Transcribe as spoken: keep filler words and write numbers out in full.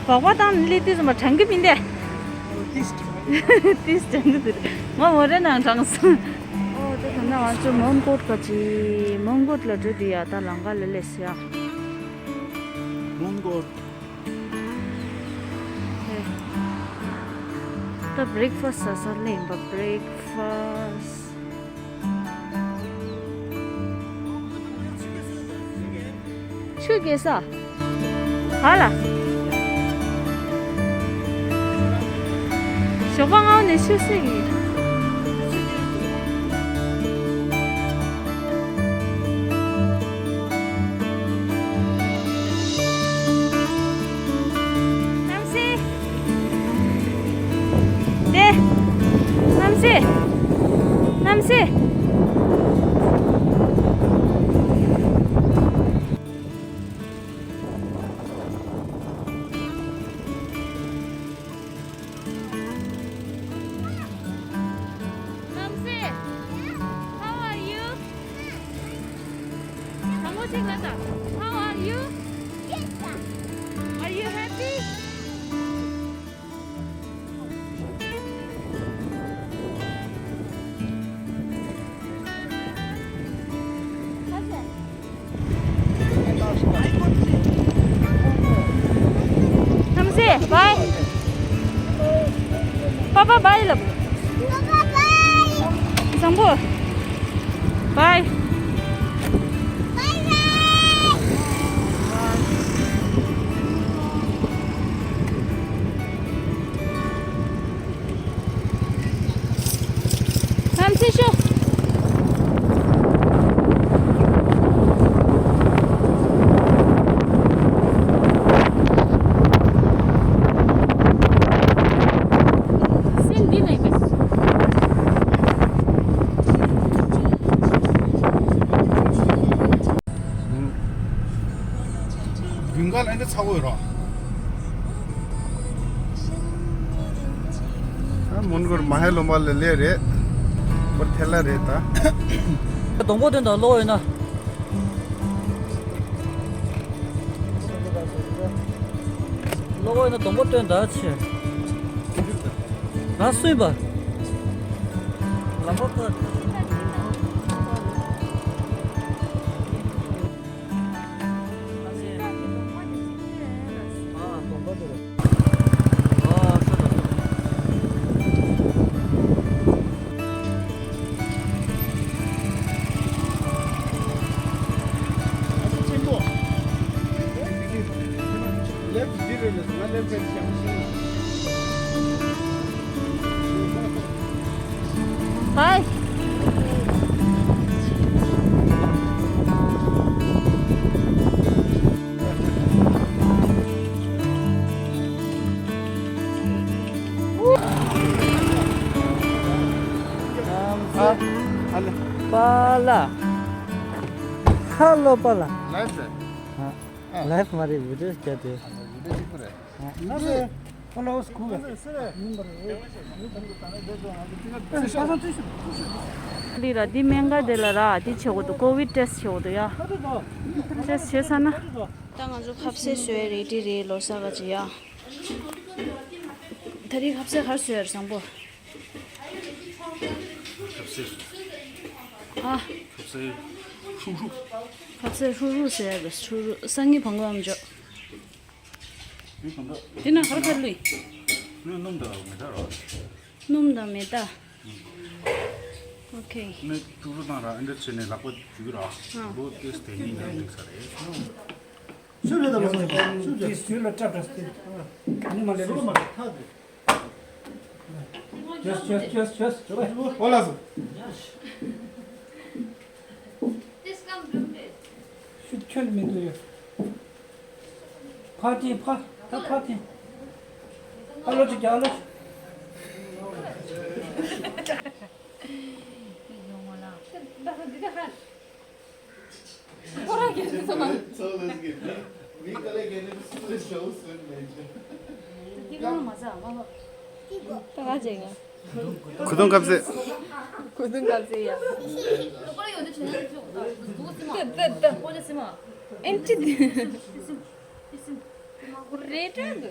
སྦག་སྦག་བཏང་ནས་སླེབས་དུས་ཙམ་པ་དྲན་གི་མིན་ཏེ། ཏིས་དྲན་གི་འདུག་ང་མོ་རེ་ནང་དྲངས་སོང་། ཨོ་དེ་ད་ནང་ང་ཚོ་མོན་གྷོ་ག་ཅི་མོན་གྷོ་ལ་འགྲོ་དུས་ཡ་ད་ལམ་ཁ་ལ་སླེབས་སོང་ཡ། མོན་གྷོ། ད་བྷི་རེག་ཕ་སི་ཟ་ས་སླེབས་ཡིན་པ་བྷི་རེག་ཕ་སི། ཆུ་རྐྱལ་ས། ཧ་ལ། ཞོགས་པ་སྔ་པོ་ནས་ཆུ་བསད་ཀྱི་ཡིན། གནམ་སེ། དེ། གནམ་སེ། གནམ་སེ། གནམ་སེ། How are you? དང་པོ་ཅིག་ལ་ད། How are you? Are you happy? གནམ་སེ། བྷའི། པ་པ་བྷའི་ལབ། བཟང་པོ། བྷའི། གནམ་སེ་ཤོག་སེམས་འདི་ནས་མེད། དགུན་ཁ་ལ་འདི་ཚ་པོ་ཡོད་རོ། ཨ་མོན་གྷོར་མ་ཧེ་ལོ་མ་ལ་ལས་རེད། པར་ཐེ་ལ་རེད་ད། སྡོང་པོ་དོན་དག་ལོག་ཡོད་ན། ལོག་ཡོད་ན་སྡོང་པོ་དོན་དག་ཆེ། ང་སུན་པ། ལམ་པ་ཁ། ཧའི། པཱ་ལགས། ཧ་ལོ་པཱ་ལགས། ལའིབ་རེད། ཨ། ལའིབ་མ་རེད། བི་ཌིའོ་བརྒྱབ་དེ། ཨ། བི་ཌིའོ་གཅིག་པུ་རེད། ཨ། ལའིབ་རེད། ཕོ་ལོ་ཝར་སི་གུག་ལ། ལི་ར་འདི་སྨན་ཁང་དེ་ལ་ར་འདི་བྱེད་དགོས་འདུག་ཀོ་ཝིཌ་ཊེ་སི་བྱེད་དགོས་འདུག་ཡ། ཊེ་སི་བྱས་ཚར་ན། ད་ང་ཚོ་ཁ་ཟས་བཟོས་རེ་ཌི་རེད། ལོ་གསར་ག་ཅི་ཡ། ད་རེས་ཁ་ཟས་ག་རེ་བཟོས་ཡ་རེད་བཟང་པོ། ཁ་ཟས། ཨ། ཁ་ཟས་ཧྲུག་ཧྲུག་ཁ་ཟས་ཧྲུག་ཧྲུག་བཟོས་ཡ་རེད། ཧྲུག་ཧྲུག་སང་ཉིན་བང་གོ་ཨམ་ཅོག་འདི་ན་ག་རེ་ག་རེ་བླུགས་ཡིན། སྣུམ་དང་མེ་ཏོག་ར། སྣུམ་དང་མེ་ཏོག་ཨོ་ཁེ། ནས་ཀྲུ་ཀྲུ་དང་ར་ཨེ་འདྲ་བྱས་ནས་ལག་པ་འཇུ་གི་ར། ཨ། འགྲོ་ཏེ་དེ་ནི་ཡང་འགྲིག་ས་རེད། སུ་རེད་ད་མ་སུ་རེད། དེ་སུ་ལ་སྐྲ་བྲ་སྟེ། ནི་མ་ལས་རེད། ཇོས་ཇོས་ཇོས་ཇོས། ཨོ་ལགས་སོ། ཤུགས་ཁྱོན་མི་འདུག་ཡ། ཕར་འཐེན་ཕར། ད་ཕར་འཐེན། ཨ་ལོ་ཅིག་ཨ་ལོ་ཅིག་ཁོ་རང་གིས་སོང་ན། ད་ག་ཅིག་གུ་དུང་ཁ་ཟས། གུ་དུང་ཁ་ཟས་ཡ། ཏི་ཏི་ཏི། ཨེན་ཅི་ཏི། རེ་ཏྲ་གི།